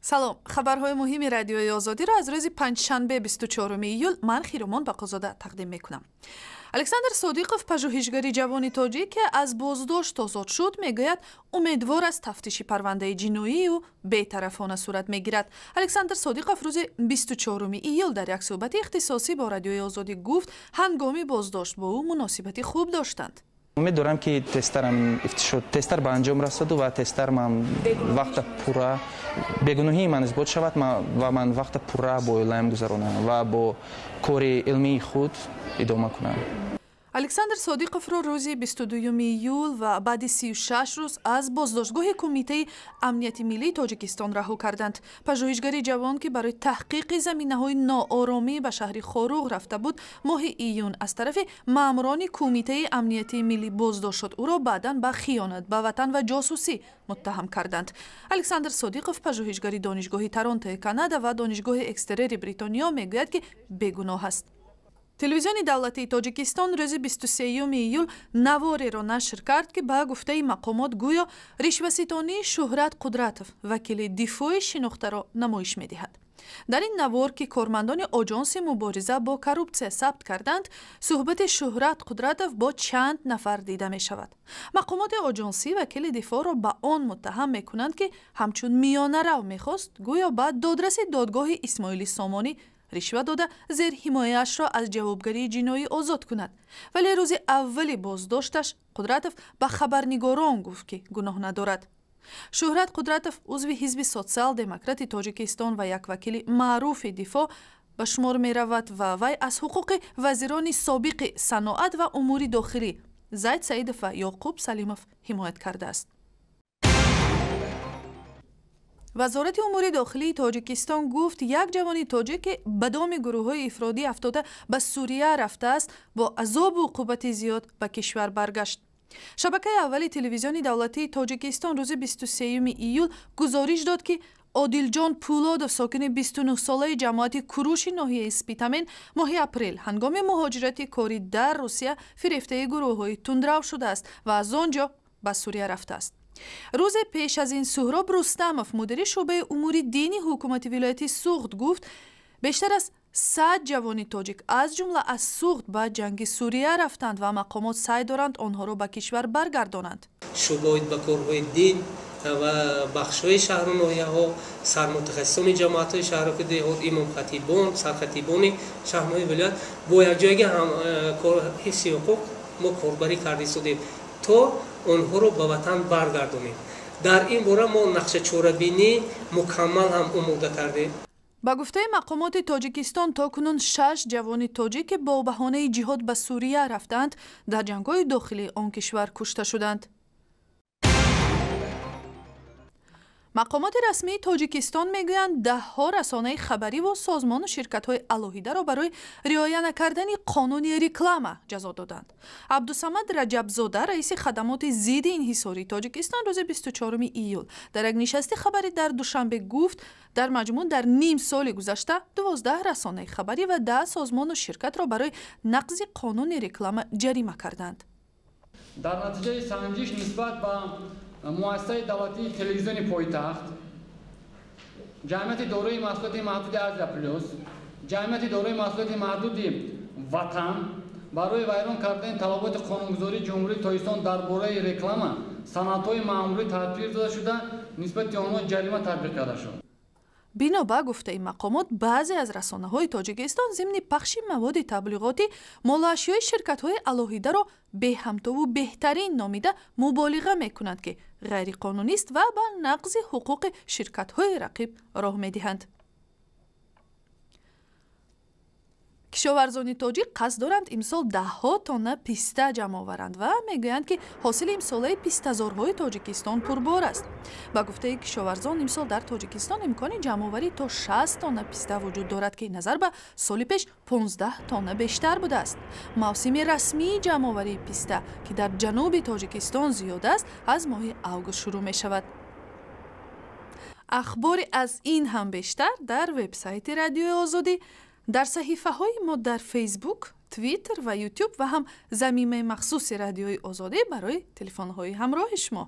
Салом, хабарҳои муҳими Радиои Озодиро аз рӯзи панҷшанбе, 24 июл, ман Хиромон Бақозода тақдим мекунам. Александр Содиқов, пажӯҳишгари ҷавони тоҷик, ки аз боздошт озод шуд, мегӯяд, умедвор аст, тафтиши парвандаи ҷиноии ӯ бетарафона сурат мегирад. Александр Содиқов рӯзи 24 июл дар як суҳбати ихтисосӣ бо Радиои Озодӣ гуфт, ҳангоми боздошт бо ӯ муносибати хуб доштанд. Умед дорам, ки тезтарам тезтар ба анҷом расаду ва тезтар ман вақта пурра бегуноҳии ман исбот шавад ва ман вақта пурра бо оилаам гузаронам ва бо кори илмии худ идома кунам. Александр Содиқовро рӯзи 22 июл ва баъди 36 рӯз аз боздоштгоҳи Кумитаи амнияти миллии Тоҷикистон раҳо карданд. Пажӯҳишгари ҷавон, ки барои таҳқиқи заминаҳои ноороми ба шаҳри Хоруғ рафта буд, моҳи июн аз тарафи маъмурони Кумитаи амнияти миллӣ боздошт шуд. Ӯро баъдан ба хиёнат ба ватан ва ҷосусӣ муттаҳам карданд. Александр Содиқов, пажӯҳишгари Донишгоҳи Торонтои Канада ва Донишгоҳи Экстерери Бритониё, мегӯяд, ки бегуноҳ аст. Телевизиони давлатии Тоҷикистон рӯзи 23 июл навореро нашр кард, ки ба гуфтаи мақомот гӯё ришваситонии Шӯҳрат Қудратов, вакили дифои шинохтаро намоиш медиҳад. Дар ин навор, ки кормандони Оҷонси мубориза бо коррупсия сабт карданд, суҳбати Шӯҳрат Қудратов бо чанд нафар дида мешавад. Мақомоти оҷонсӣ вакили дифоъро ба он муттаҳам мекунанд, ки ҳамчун миёнарав мехост гӯё ба додраси додгоҳи Исмоили Сомонӣ ришва дода, зерҳимояашро аз ҷавобгарии ҷиноӣ озод кунад. Вале рӯзи аввали боздошташ Қудратов ба хабарнигорон гуфт, ки гуноҳ надорад. Шӯҳрат Қудратов узви Ҳизби Социал-демократи Тоҷикистон ва як вакили маъруфи дифоъ ба шумор меравад ва вай аз ҳуқуқи вазирони собиқи саноат ва умури дохилӣ Зайд Саидов ва Ёқуб Салимов ҳимоят кардааст. Вазорати умури дохилии Тоҷикистон гуфт, як ҷавони тоҷик, ки ба доми гурӯҳҳои ифродӣ афтода, ба Сурия рафтааст, бо азобу уқубати зиёд ба кишвар баргашт. Шабакаи аввали телевизиони давлатии Тоҷикистон рӯзи 23 июл гузориш дод, ки Одилҷон Пулодов, сокини 29-солаи ҷамоати Куруши ноҳияи Спитамен, моҳи апрел ҳангоми муҳоҷирати корӣ дар Русия фирефтаи гурӯҳҳои тундрав шудааст ва аз он ҷо ба Сурия рафтааст. Рӯзе пеш аз ин Суҳроб Рустамов, мудири шӯъбаи умури дини ҳукумати вилояти Суғд, гуфт, бештар аз 100 ҷавони тоҷик, аз ҷумла аз Суғд, ба ҷанги Сурия рафтанд ва мақомот саъй доранд онҳоро ба кишвар баргардонанд. Шӯъба оид ба корҳои дин ва бахшҳои шаҳру ноҳияҳо, сармутахассисони ҷамоатҳои шаҳру деҳот, имомхатибон, сархатибони шаҳрҳои вилоят бо якҷоягӣ ҳифзи ҳуқуқ мо корбарӣ карда истодем, то онҳоро ба ватан баргардонем. Дар ин бора мо нақшачорабинӣ мукаммал ҳам омода кардем. Ба гуфтаи мақомоти Тоҷикистон, то кунун шаш ҷавони тоҷик, ки бо баҳонаи ҷиҳод ба Сурия рафтаанд, дар ҷангҳои дохилии он кишвар кушта шуданд. Мақомоти расмии Тоҷикистон мегӯянд, даҳҳо расонаи хабариву созмону ширкатҳои алоҳидаро барои риоя накардани қонуни реклама ҷазо доданд. Абдусамад Раҷабзода, раиси хадамоти зидди инҳисории Тоҷикистон, рӯзи 24 июл дар як нишасти хабарӣ дар Душанбе гуфт, дар маҷмӯъ дар ним соли гузашта 12 расонаи хабарӣ ва 10 созмону ширкатро барои нақзи қонуни реклама ҷарима карданд. Дар натиҷаи санҷиш нисбат ба муассисаи давлатии телевизиони пойтахт, ҷамъияти дорои маҳсулоти маҳдуди Азия Плюс, ҷамъияти дорои маҳсулоти маҳдуди Ватан барои вайрон кардани талаботи қонунгузории Ҷумҳурии Тоҷикистон дар бораи реклама санадҳои маъмурӣ тадбир дода шуда, нисбати онҳо ҷарима татбиқ карда шуд. Бино ба гуфтаи мақомот, баъзе аз расонаҳои Тоҷикистон зимни пахши маводи таблиғотӣ молу ашёи ширкатҳои алоҳидаро беҳамтову беҳтарин номида муболиға мекунанд, ки ғайриқонунист ва ба нақзи ҳуқуқи ширкатҳои рақиб роҳ медиҳанд. Кишоварзони тоҷик қасд доранд имсол даҳҳо тонна писта ҷамъ оваранд ва мегӯянд, ки ҳосили имсолаи пистазорҳои Тоҷикистон пурбор аст. Ба гуфтаи кишоварзон, имсол дар Тоҷикистон имкони ҷамъоварӣ то 60 тонна писта вуҷуд дорад, ки назар ба соли пеш 15 тонна бештар будааст. Мавсими расмии ҷамъоварии писта, ки дар ҷануби Тоҷикистон зиёд аст, аз моҳи август шурӯъ мешавад. Ахбори аз ин ҳам бештар дар вебсайти Радиои Озодӣ, дар саҳифаҳои мо дар Фейсбук, Твиттер ва Ютуб ва ҳам замимаи махсуси Радиои Озодӣ барои телефонҳои ҳамроҳи шумо.